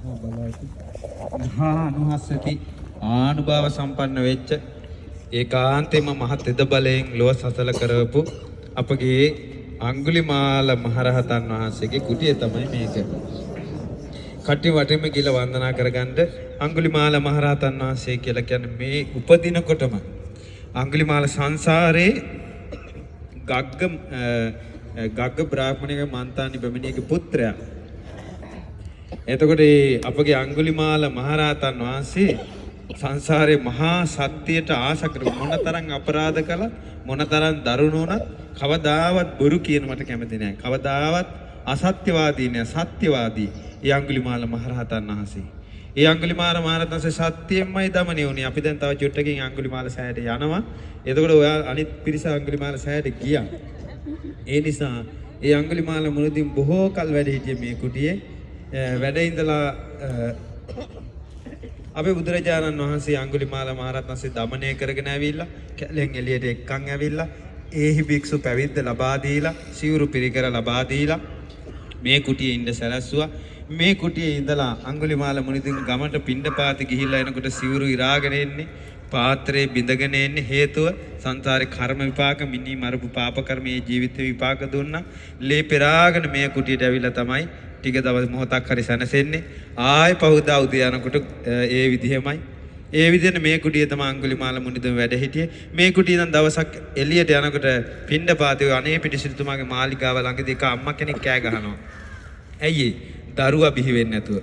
මහා බල ඇති මහා අනුහස්සති ආනුභාව සම්පන්න වෙච්ච ඒකාන්තයෙන්ම මහ තෙද බලයෙන් ලොව සසල කරවපු අපගේ අඟුලිමාල මහරහතන් වහන්සේගේ කුටිය තමයි මේක. කට්ටිය වටේම ගිහලා වන්දනා කරගන්න. අඟුලිමාල මහරහතන් වහන්සේ කියලා කියන්නේ මේ උපදිනකොටම අඟුලිමාල සංසාරේ ගග්ග ගග්ග බ්‍රාහ්මණයගේ මන්තානි බැමිණියගේ පුත්‍රයා. එතකොට ඒ අපගේ අඟුලිමාල මහරහතන් වහන්සේ සංසාරේ මහා සත්‍යයට ආශ කරපු, මොනතරම් අපරාධ කළත්, මොනතරම් දරුණු වුණත්, කවදාවත් බොරු කියන මට කැමති නෑ. කවදාවත් අසත්‍යවාදී නෑ, සත්‍යවාදී. ඒ අඟුලිමාල මහරහතන් වහන්සේ. ඒ අඟුලිමාල මහරහතන් වහන්සේ සත්‍යයෙන්මයි දමණය වුණේ. අපි දැන් තව චුට්ටකින් අඟුලිමාල සෑයට යනවා. එතකොට ඔයා අනිත් පිරිස අඟුලිමාල සෑයට ගියා. ඒ නිසා ඒ අඟුලිමාල මුනිදුන් බොහෝ කල් වැඩ හිටියේ මේ කුටියේ. වැඩ ඉඳලා අපේ බුදුරජාණන් වහන්සේ අඟුලිමාල මහරහතන් වහන්සේ දමනය කරගෙන ඇවිල්ලා කැලෙන් එළියට එක්කන් ඇවිල්ලා ඒහි භික්ෂු පැවිද්ද ලබා දීලා, සිවුරු පිරිකර ලබා දීලා මේ කුටියේ ඉන්න සැලැස්සුවා. මේ කුටියේ ඉඳලා අඟුලිමාල මුනිදුන් ගමට පිණ්ඩපාත ගිහිල්ලා එනකොට සිවුරු ඉරාගෙන එන්නේ, පාත්‍රේ බිඳගෙන එන්නේ. හේතුව සංසාරේ කර්ම විපාක, මිනී මරපු පාප කර්ම මේ ජීවිතේ විපාක දුන්නා. ලේ පෙරාගෙන මේ කුටියට ඇවිල්ලා තමයි ටික දවස් මොහොතක් හරි සැනසෙන්නේ. ආයෙ පහුදා උදේ යනකොට ඒ විදිහමයි. ඒ විදිහට මේ කුටියේ තමයි අඟුලිමාල මුනිදුන් වැඩ හිටියේ. මේ කුටියේ ඉඳන් දවසක් එළියට යනකොට පිණ්ඩපාතේ අනේ පිටිසිතුමාගේ මාලිගාව ළඟදී එක අම්මා කෙනෙක් කෑ ගහනවා. ඇයි ඒ? දරුවා බිහි වෙන්නේ නැතුව.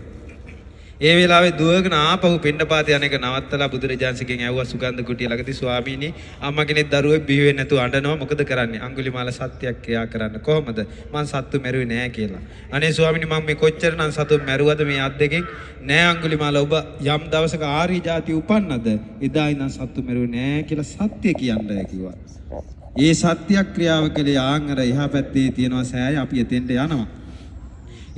ඒ වෙලාවේ දුවගෙන ආපහු පිණ්ඩපාතේ යන එක නවත්තලා බුදුරජාණන්සේගෙන් ඇහුවා සුගන්ධ කුටිය ළඟදී, ස්වාමීනි, අම්මා කෙනෙක් දරුවෙක් බිහි වෙන්නේ නැතුව අඬනවා, මොකද කරන්නේ? අඟුලිමාල සත්‍යයක් ක්‍රියා කරන්න. කොහොමද? මං සත්තු මැරුවේ නෑ කියලා. අනේ ස්වාමීනි, මං මේ කොච්චරනම් සතුන් මැරුවද මේ අත් දෙකෙන්? නෑ අඟුලිමාල, ඔබ යම් දවසක ආර්ය ජාතිය උපන්නද එදා ඉඳන් සත්තු මැරුවේ නෑ කියලා සත්‍ය කියන්නයි කිව්වා. ඒ සත්‍යයක් ක්‍රියාව කළේ ආන් අර එහා පැත්තේ තියෙනවා සෑය, අපි එතෙන්ට යනවා.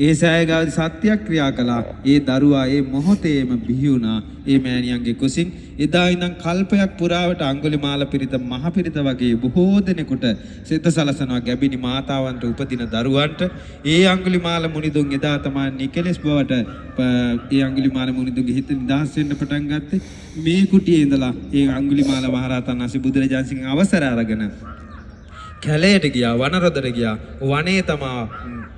ඒ සෑය ගාවදී සත්‍යයක් ක්‍රියා කළා. ඒ දරුවා ඒ මොහොතේම බිහි වුණා ඒ මෑණියන්ගේ කුසින්. එදා ඉඳන් කල්පයක් පුරාවට අඟුලිමාල පිරිත මහ පිරිත වගේ බොහෝ දෙනෙකුට සිත සලසනවා ගැබිනි මාතාවන්ට උපදින දරුවන්ට. ඒ අඟුලිමාල මුනිදුන් එදා තමයි නිකලෙස් බවට ඒ අඟුලිමාල මුනිදුන්ගේ හිත නිදහස් වෙන්න පටන් ගත්තේ. මේ කුටියේ ඉඳලා ඒ අඟුලිමාල මහරහතන් වහන්සේ බුදුරජාණන්සේගෙන් අවසර අරගෙන කැලේට ගියා, වනරොදට ගියා. වනේ තමා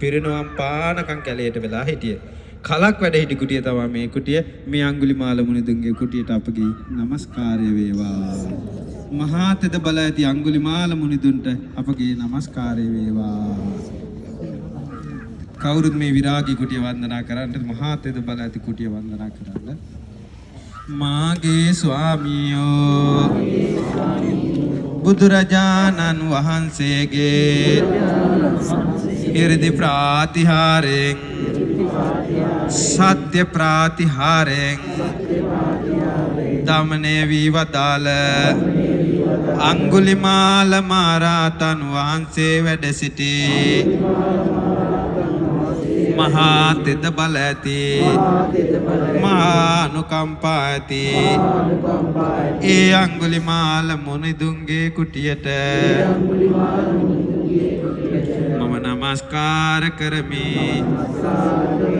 පිරිනුවම් පානකම් කැලේට වෙලා හිටියේ. කලක් වැඩ හිටි කුටිය තමා මේ කුටිය. මේ අඟුලිමාල මුනිදුන්ගේ කුටියට අපගේ নমස්කාරය වේවා. මහා තෙද බල ඇති අඟුලිමාල මුනිදුන්ට අපගේ নমස්කාරය වේවා. කවුරුත් මේ විරාගී කුටිය වන්දනා කරන්නට, මහා තෙද බල ඇති කුටිය වන්දනා කරන්න. මාගේ ස්වාමියෝ, බුදුරජාණන් වහන්සේගේ ඉර්ධි ප්‍රාතිහාරයෙන්, සත්‍ය ප්‍රාතිහාරයෙන් දමනය වී වදාළ අඟුලිමාල මහරහතන් වහන්සේ වැඩ සිටි මහා තෙද බල ඇති මහා අනුකම්පා ඇති ඒ අඟුලිමාල මුනිදුන්ගේ කුටියට මම නමස්කාර කරමි.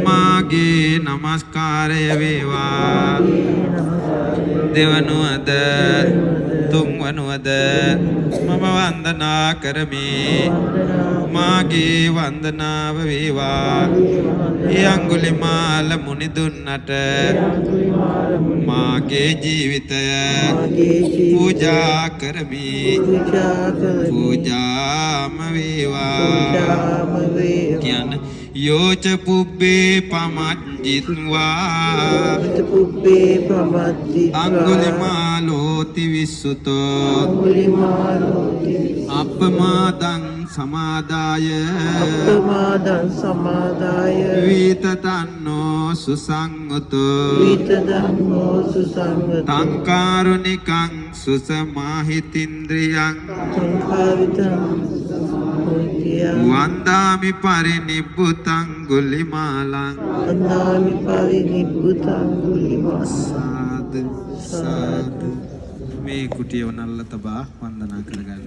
මාගේ නමස්කාරය වේවා. දෙවනුවද තුන්වනුවද මම වන්දනා කරමි. මාගේ වන්දනාව වේවා. ඒ අඟුලිමාල මුනිදුන්නට මාගේ ජීවිතය පූජා කරමි. පූජාම වේවා. කියන්න, යෝච පුබ්බේ පමජ්ජිත්වා පුබ්බේ පමද්දිත්වා අඟුලිමාලෝති විස්සුතෝ අඟුලිමාලෝති අප්පමාදං සමාදාය අප්පමාදං සමාදාය වීතතන්නෝ සුසංගතෝ වීතධම්මෝ සුසංගතෝ තං කාරුණිකං සුසමාහිතින්ද්‍රියං සංඛාවිතං හොතිය වන්දාමි පරිනිබ්බුතං ගුලිමාලං. වන්දාමි පරිනිබ්බුතං ගුලිමාලං. සාදු සාදු. මේ කුටිය වනල්ල තබා වන්දනා කරගන්න.